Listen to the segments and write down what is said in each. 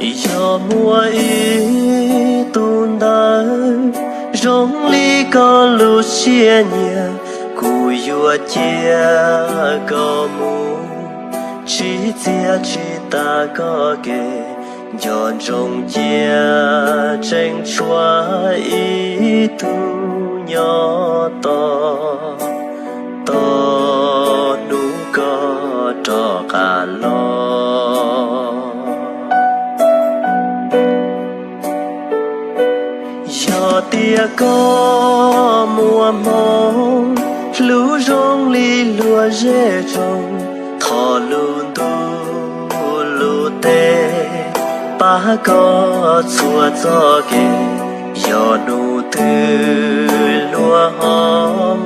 Yog muaj ib tug ntawd zoo li koj lub siab nyiam, kuv yuav cia koj mus, tsis txiav tsis tas koj kev. Nco ntsoov cia tseem tshuav ib tug nyob tos, tos hnub koj rov qab los. Yog tias koj muaj hmoo, hlub zoo li luag zej zoo, thov lub ntuj lub teb pab koj txhua txoj kev. Yog hnub twg luag ho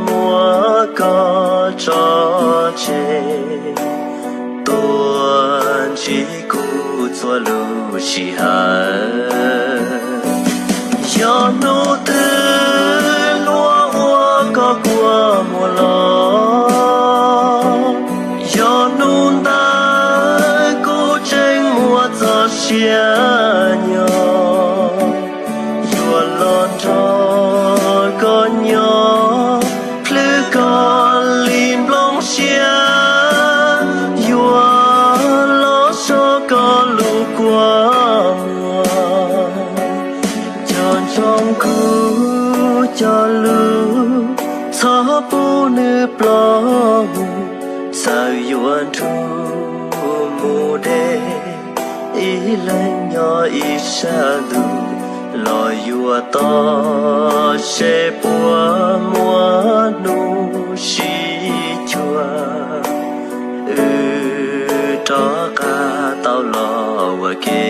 muab koj tso tseg, tuaj ntsib kuv txhua lub sij hawm. Yog hnub twg luag ua koj kua muag los, yog hnub ntawd kuv tseem muaj txoj sia nyob, yuav los nrog koj nyob, plhws koj li nplooj siab, yuav los so koj lub kua muag. Nco ntsoov kuv cov lus, txhob pub nws ploj mus, txawm yuav nrug mus deb, ib leeg nyob ib sab ntuj, los yuav tos seb puas muaj hnub sib cuag, wb rov qab tau los ua ke.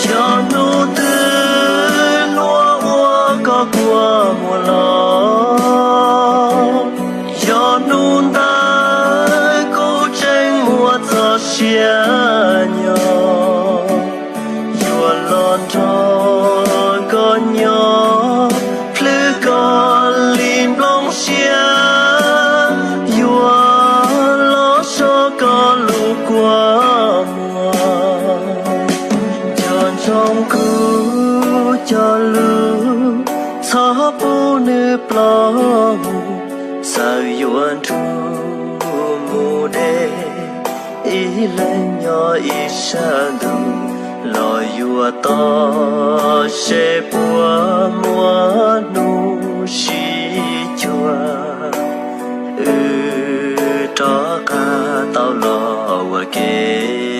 Yog hnub twg luag ua koj kua muag los, yog hnub ntawd kuv tseem muaj txoj sia nyob, yuav los nrog koj nyob, plhws koj li nplooj siab, yuav los so koj lub kua muag. Nco ntsoov kuv cov lus, txhob pub nws ploj mus, txawm yuav nrug mus deb, ib leeg nyob ib sab ntuj, los yuav tos seb puas muaj hnub sib cuag, wb rov qab tau los ua ke.